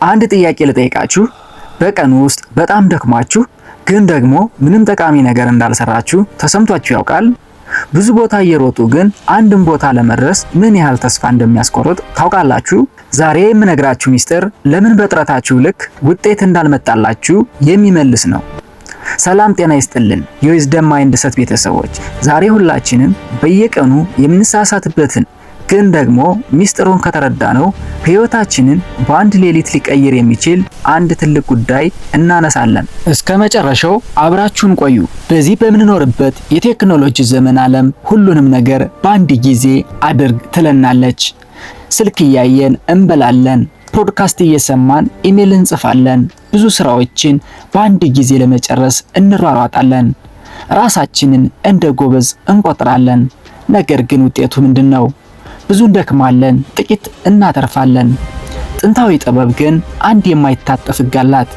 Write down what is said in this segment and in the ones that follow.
አንድ ጥያቄ ልጠይቃችሁ። በቀን ውስጥ በጣም ደክሟችሁ ግን ደግሞ ምንም ጠቃሚ ነገር እንዳልሰራችሁ ተሰምቷችሁ ያውቃል? ብዙ ቦታ እየሮጡ ግን አንድም ቦታ ለመድረስ ምን ያህል ተስፋ እንደሚያስቆርጥ ታውቃላችሁ? ዛሬ የምነግራችሁ ሚስጥር ለምን በጥረታችሁ ልክ ውጤት እንዳልመጣላችሁ የሚመልስ ነው። ሰላም ጤና ይስጥልን የ Wisdom Mindset ቤተሰቦች፣ ዛሬ ሁላችንም በየቀኑ የምንሳሳትበትን ግን ደግሞ ሚስጥሩን ከተረዳነው ህይወታችንን በአንድ ሌሊት ሊቀይር የሚችል አንድ ትልቅ ጉዳይ እናነሳለን። እስከ መጨረሻው አብራችሁን ቆዩ። በዚህ በምንኖርበት የቴክኖሎጂ ዘመን ዓለም ሁሉንም ነገር በአንድ ጊዜ አድርግ ትለናለች። ስልክ እያየን እንበላለን። ፖድካስት እየሰማን ኢሜል እንጽፋለን። ብዙ ስራዎችን በአንድ ጊዜ ለመጨረስ እንሯሯጣለን። ራሳችንን እንደ ጎበዝ እንቆጥራለን። ነገር ግን ውጤቱ ምንድን ነው? ብዙ እንደክማለን፣ ጥቂት እናተርፋለን። ጥንታዊ ጥበብ ግን አንድ የማይታጠፍ ሕግ አላት።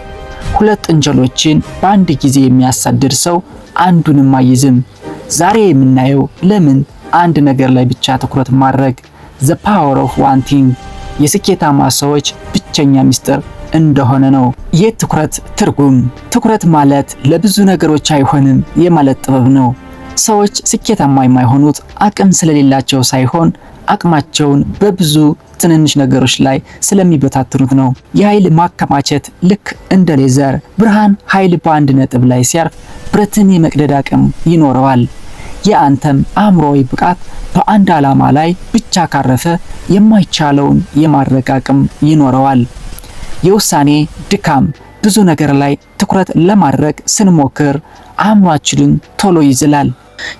ሁለት ጥንቸሎችን በአንድ ጊዜ የሚያሳድድ ሰው አንዱንም አይይዝም። ዛሬ የምናየው ለምን አንድ ነገር ላይ ብቻ ትኩረት ማድረግ፣ the power of one thing፣ የስኬታማ ሰዎች ብቸኛ ሚስጥር እንደሆነ ነው። የትኩረት ትርጉም፦ ትኩረት ማለት ለብዙ ነገሮች አይሆንም የማለት ጥበብ ነው። ሰዎች ስኬታማ የማይሆኑት አቅም ስለሌላቸው ሳይሆን አቅማቸውን በብዙ ትንንሽ ነገሮች ላይ ስለሚበታትኑት ነው። የኃይል ማከማቸት ልክ እንደ ሌዘር ብርሃን ኃይል በአንድ ነጥብ ላይ ሲያርፍ ብረትን የመቅደድ አቅም ይኖረዋል። የአንተም አእምሮዊ ብቃት በአንድ ዓላማ ላይ ብቻ ካረፈ የማይቻለውን የማድረግ አቅም ይኖረዋል። የውሳኔ ድካም፦ ብዙ ነገር ላይ ትኩረት ለማድረግ ስንሞክር አእምሯችንን ቶሎ ይዝላል።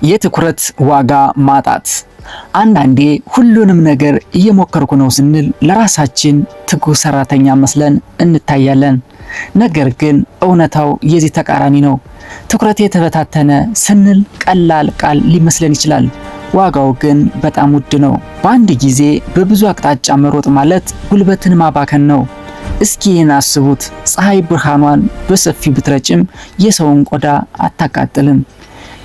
የትኩረት ዋጋ ማጣት፦ አንዳንዴ ሁሉንም ነገር እየሞከርኩ ነው ስንል ለራሳችን ትጉህ ሰራተኛ መስለን እንታያለን። ነገር ግን እውነታው የዚህ ተቃራኒ ነው። ትኩረቴ የተበታተነ ስንል ቀላል ቃል ሊመስለን ይችላል። ዋጋው ግን በጣም ውድ ነው። በአንድ ጊዜ በብዙ አቅጣጫ መሮጥ ማለት ጉልበትን ማባከን ነው። እስኪ ይህን አስቡት። ፀሐይ ብርሃኗን በሰፊው ብትረጭም የሰውን ቆዳ አታቃጥልም።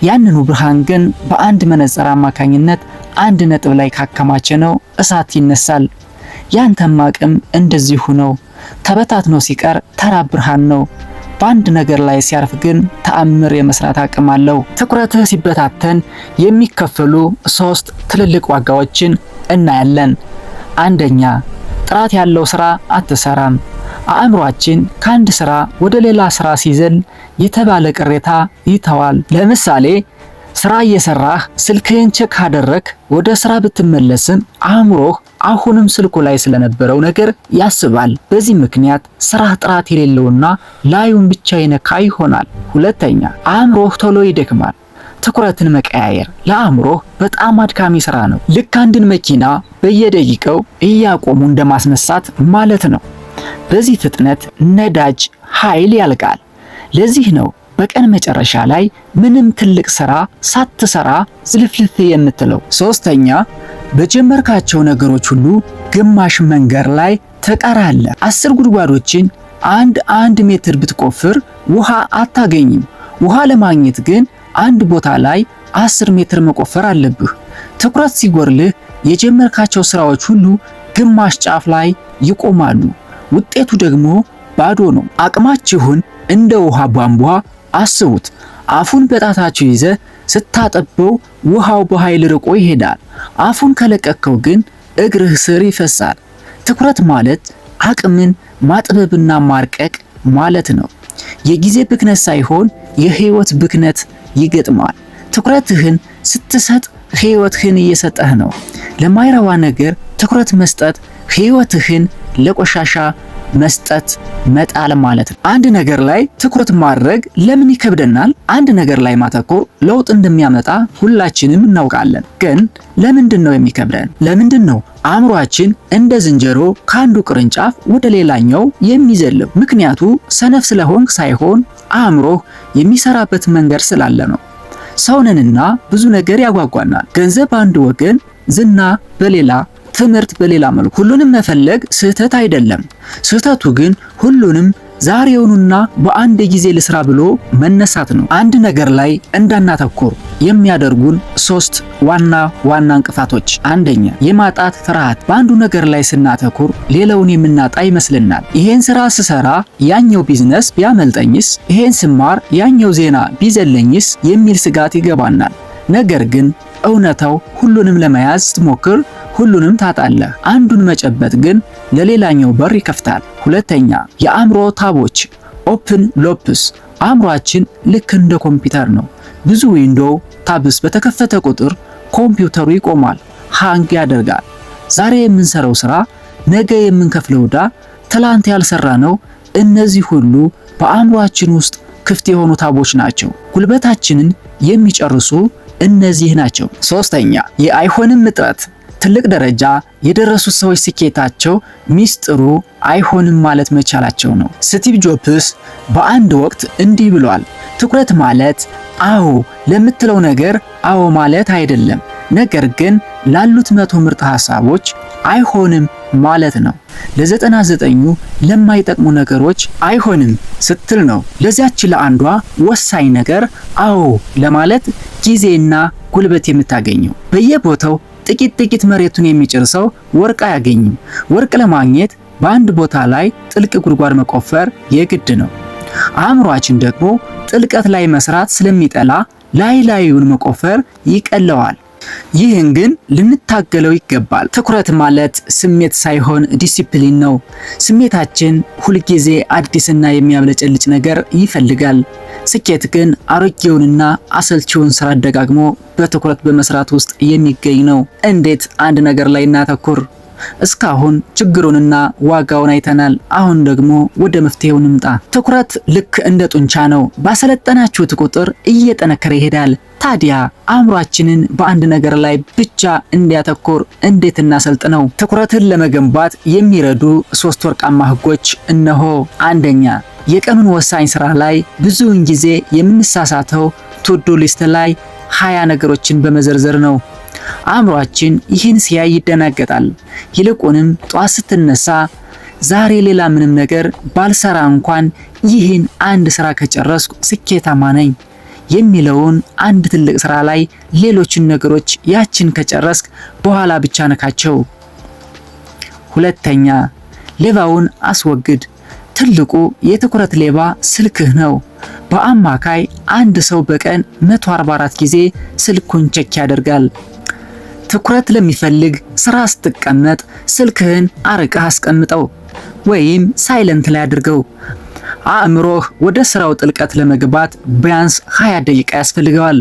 ያንኑ ብርሃን ግን በአንድ መነጽር አማካኝነት አንድ ነጥብ ላይ ካከማቸነው እሳት ይነሳል። ያንተም አቅም እንደዚሁ ነው። ተበታትኖ ሲቀር ተራ ብርሃን ነው። በአንድ ነገር ላይ ሲያርፍ ግን ተአምር የመስራት አቅም አለው። ትኩረትህ ሲበታተን የሚከፈሉ ሶስት ትልልቅ ዋጋዎችን እናያለን። አንደኛ፣ ጥራት ያለው ስራ አትሰራም። አእምሯችን ከአንድ ስራ ወደ ሌላ ስራ ሲዘል የተባለ ቅሬታ ይተዋል። ለምሳሌ ስራ እየሰራህ ስልክህን check ካደረክ ወደ ስራ ብትመለስም አእምሮህ አሁንም ስልኩ ላይ ስለነበረው ነገር ያስባል። በዚህ ምክንያት ስራህ ጥራት የሌለውና ላዩን ብቻ የነካ ይሆናል። ሁለተኛ፣ አእምሮህ ቶሎ ይደክማል። ትኩረትን መቀያየር ለአእምሮህ በጣም አድካሚ ስራ ነው። ልክ አንድን መኪና በየደቂቃው እያቆሙ እንደማስነሳት ማለት ነው። በዚህ ፍጥነት ነዳጅ፣ ኃይል ያልቃል። ለዚህ ነው በቀን መጨረሻ ላይ ምንም ትልቅ ስራ ሳትሰራ ዝልፍልፍ የምትለው። ሶስተኛ፣ በጀመርካቸው ነገሮች ሁሉ ግማሽ መንገድ ላይ ትቀራለህ። 10 ጉድጓዶችን አንድ አንድ ሜትር ብትቆፍር ውሃ አታገኝም። ውሃ ለማግኘት ግን አንድ ቦታ ላይ 10 ሜትር መቆፈር አለብህ። ትኩረት ሲጎርልህ የጀመርካቸው ስራዎች ሁሉ ግማሽ ጫፍ ላይ ይቆማሉ። ውጤቱ ደግሞ ባዶ ነው። አቅማችሁን እንደ ውሃ ቧንቧ አስቡት። አፉን በጣታችሁ ይዘህ ስታጠበው ውሃው በኃይል ርቆ ይሄዳል። አፉን ከለቀቅከው ግን እግርህ ስር ይፈሳል። ትኩረት ማለት አቅምን ማጥበብና ማርቀቅ ማለት ነው። የጊዜ ብክነት ሳይሆን የህይወት ብክነት ይገጥመዋል። ትኩረትህን ስትሰጥ ህይወትህን እየሰጠህ ነው። ለማይረባ ነገር ትኩረት መስጠት ህይወትህን ለቆሻሻ መስጠት፣ መጣል ማለት ነው። አንድ ነገር ላይ ትኩረት ማድረግ ለምን ይከብደናል? አንድ ነገር ላይ ማተኮር ለውጥ እንደሚያመጣ ሁላችንም እናውቃለን። ግን ለምንድን ነው የሚከብደን? ለምንድን ነው አእምሯችን እንደ ዝንጀሮ ከአንዱ ቅርንጫፍ ወደ ሌላኛው የሚዘለው? ምክንያቱ ሰነፍ ስለሆንክ ሳይሆን አእምሮህ የሚሰራበት መንገድ ስላለ ነው። ሰውነንና ብዙ ነገር ያጓጓናል። ገንዘብ በአንድ ወገን፣ ዝና በሌላ፣ ትምህርት በሌላ መልኩ። ሁሉንም መፈለግ ስህተት አይደለም። ስህተቱ ግን ሁሉንም ዛሬውኑና በአንድ ጊዜ ልስራ ብሎ መነሳት ነው። አንድ ነገር ላይ እንዳናተኩር የሚያደርጉን ሶስት ዋና ዋና እንቅፋቶች፣ አንደኛ፣ የማጣት ፍርሃት። በአንዱ ነገር ላይ ስናተኩር ሌላውን የምናጣ ይመስልናል። ይሄን ስራ ስሰራ ያኛው ቢዝነስ ቢያመልጠኝስ፣ ይሄን ስማር ያኛው ዜና ቢዘለኝስ የሚል ስጋት ይገባናል። ነገር ግን እውነታው ሁሉንም ለመያዝ ስትሞክር ሁሉንም ታጣለህ። አንዱን መጨበጥ ግን ለሌላኛው በር ይከፍታል። ሁለተኛ፣ የአእምሮ tab ኦች፣ open loops። አእምሯችን ልክ እንደ ኮምፒውተር ነው። ብዙ window tabs በተከፈተ ቁጥር ኮምፒውተሩ ይቆማል፣ hang ያደርጋል። ዛሬ የምንሰራው ስራ፣ ነገ የምንከፍለው ዕዳ፣ ትላንት ያልሰራነው፣ እነዚህ ሁሉ በአእምሯችን ውስጥ ክፍት የሆኑ tab ኦች ናቸው። ጉልበታችንን የሚጨርሱ እነዚህ ናቸው። ሶስተኛ፣ የአይሆንም እጥረት። ትልቅ ደረጃ የደረሱት ሰዎች ስኬታቸው ሚስጥሩ አይሆንም ማለት መቻላቸው ነው። ስቲቭ ጆብስ በአንድ ወቅት እንዲህ ብሏል፣ "ትኩረት ማለት አዎ ለምትለው ነገር አዎ ማለት አይደለም፣ ነገር ግን ላሉት 100 ምርጥ ሐሳቦች አይሆንም ማለት ነው። ለ99ኙ ለማይጠቅሙ ነገሮች አይሆንም ስትል ነው ለዚያች ለአንዷ ወሳኝ ነገር አዎ ለማለት ጊዜና ጉልበት የምታገኘው። በየቦታው ጥቂት ጥቂት መሬቱን የሚጭር ሰው ወርቅ አያገኝም። ወርቅ ለማግኘት በአንድ ቦታ ላይ ጥልቅ ጉድጓድ መቆፈር የግድ ነው። አእምሯችን ደግሞ ጥልቀት ላይ መስራት ስለሚጠላ ላይ ላዩን መቆፈር ይቀለዋል። ይህን ግን ልንታገለው ይገባል። ትኩረት ማለት ስሜት ሳይሆን ዲሲፕሊን ነው። ስሜታችን ሁልጊዜ አዲስና የሚያብለጨልጭ ነገር ይፈልጋል። ስኬት ግን አሮጌውንና አሰልቺውን ስራ ደጋግሞ በትኩረት በመስራት ውስጥ የሚገኝ ነው። እንዴት አንድ ነገር ላይ እናተኩር? እስካሁን ችግሩንና ዋጋውን አይተናል። አሁን ደግሞ ወደ መፍትሄው እንምጣ። ትኩረት ልክ እንደ ጡንቻ ነው። ባሰለጠናችሁት ቁጥር እየጠነከረ ይሄዳል። ታዲያ አእምሯችንን በአንድ ነገር ላይ ብቻ እንዲያተኩር እንዴት እናሰልጥነው? ትኩረትን ለመገንባት የሚረዱ ሶስት ወርቃማ ህጎች እነሆ። አንደኛ፣ የቀኑን ወሳኝ ስራ ላይ። ብዙውን ጊዜ የምንሳሳተው to-do list ላይ 20 ነገሮችን በመዘርዘር ነው። አእምሯችን ይህን ሲያይ ይደናገጣል። ይልቁንም ጧት ስትነሳ ዛሬ ሌላ ምንም ነገር ባልሰራ እንኳን ይህን አንድ ስራ ከጨረስኩ ስኬታማ ነኝ የሚለውን አንድ ትልቅ ስራ ላይ ሌሎችን ነገሮች ያችን ከጨረስክ በኋላ ብቻ ነካቸው። ሁለተኛ፣ ሌባውን አስወግድ። ትልቁ የትኩረት ሌባ ስልክህ ነው። በአማካይ አንድ ሰው በቀን 144 ጊዜ ስልኩን check ያደርጋል። ትኩረት ለሚፈልግ ስራ ስትቀመጥ ስልክህን አርቀህ አስቀምጠው ወይም silent ላይ አድርገው። አእምሮህ ወደ ስራው ጥልቀት ለመግባት ቢያንስ 20 ደቂቃ ያስፈልገዋል።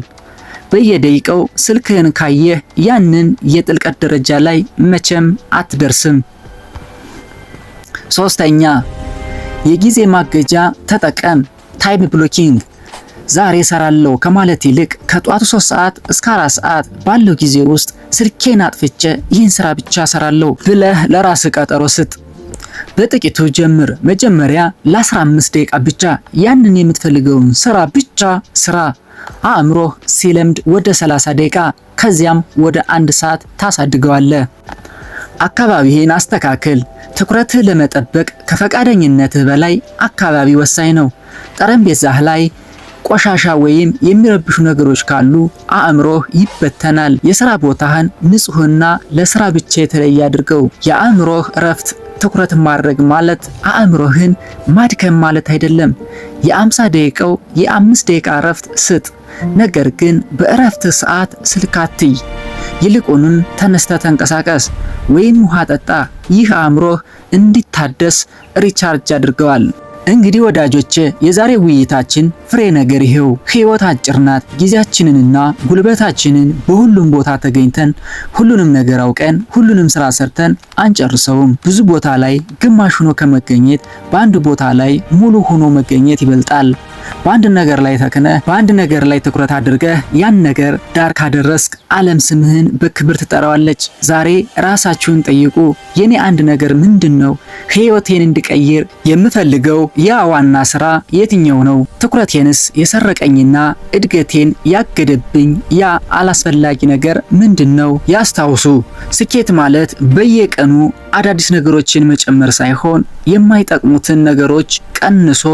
በየደቂቃው ስልክህን ካየህ ያንን የጥልቀት ደረጃ ላይ መቼም አትደርስም። ሶስተኛ፣ የጊዜ ማገጃ ተጠቀም። Time blocking። ዛሬ እሰራለሁ ከማለት ይልቅ ከጧቱ 3 ሰዓት እስከ 4 ሰዓት ባለው ጊዜ ውስጥ ስልኬን አጥፍቼ ይህን ስራ ብቻ እሰራለሁ ብለህ ለራስህ ቀጠሮ ስጥ። በጥቂቱ ጀምር። መጀመሪያ ለ15 ደቂቃ ብቻ ያንን የምትፈልገውን ስራ ብቻ ስራ። አእምሮህ ሲለምድ ወደ 30 ደቂቃ፣ ከዚያም ወደ አንድ ሰዓት ታሳድገዋለህ። አካባቢህን አስተካክል። ትኩረትህ ለመጠበቅ ከፈቃደኝነትህ በላይ አካባቢ ወሳኝ ነው። ጠረጴዛህ ላይ ቆሻሻ ወይም የሚረብሹ ነገሮች ካሉ አእምሮህ ይበተናል። የስራ ቦታህን ንጹህና ለስራ ብቻ የተለየ አድርገው። የአእምሮህ እረፍት። ትኩረት ማድረግ ማለት አእምሮህን ማድከም ማለት አይደለም። የ50 ደቂቃው የ5 ደቂቃ እረፍት ስጥ። ነገር ግን በእረፍት ሰዓት ስልክ አትይ። ይልቁንም ተነስተህ ተንቀሳቀስ ወይም ውሃ ጠጣ። ይህ አእምሮህ እንዲታደስ recharge ያደርገዋል። እንግዲህ ወዳጆቼ፣ የዛሬ ውይይታችን ፍሬ ነገር ይሄው። ህይወት አጭር ናት። ጊዜያችንንና ጉልበታችንን በሁሉም ቦታ ተገኝተን፣ ሁሉንም ነገር አውቀን፣ ሁሉንም ስራ ሰርተን አንጨርሰውም። ብዙ ቦታ ላይ ግማሽ ሆኖ ከመገኘት በአንድ ቦታ ላይ ሙሉ ሆኖ መገኘት ይበልጣል። በአንድ ነገር ላይ ተክነህ፣ በአንድ ነገር ላይ ትኩረት አድርገህ ያን ነገር ዳር ካደረስክ ዓለም ስምህን በክብር ትጠራዋለች። ዛሬ ራሳችሁን ጠይቁ። የኔ አንድ ነገር ምንድን ነው? ህይወቴን እንድቀይር የምፈልገው ያ ዋና ስራ የትኛው ነው? ትኩረቴንስ የሰረቀኝና እድገቴን ያገደብኝ ያ አላስፈላጊ ነገር ምንድን ነው? ያስታውሱ፣ ስኬት ማለት በየቀኑ አዳዲስ ነገሮችን መጨመር ሳይሆን የማይጠቅሙትን ነገሮች ቀንሶ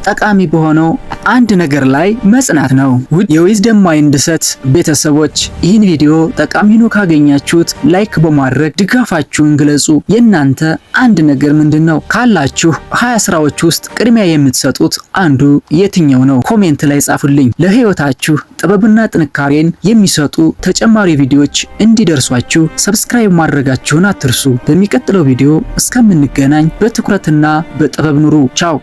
ጠቃሚ በሆነው አንድ ነገር ላይ መጽናት ነው። ውድ የ Wisdom Mindset ቤተሰቦች፣ ይህን ቪዲዮ ጠቃሚ ሆኖ ካገኛችሁት like በማድረግ ድጋፋችሁን ግለጹ። የእናንተ አንድ ነገር ምንድን ነው? ካላችሁ 20 ስራዎች ውስጥ ቅድሚያ የምትሰጡት አንዱ የትኛው ነው? Comment ላይ ጻፉልኝ። ለህይወታችሁ ጥበብና ጥንካሬን የሚሰጡ ተጨማሪ ቪዲዮዎች እንዲደርሷችሁ subscribe ማድረጋችሁን አትርሱ። በሚቀጥለው ቪዲዮ እስከምንገናኝ በትኩረትና በጥበብ ኑሩ። ቻው።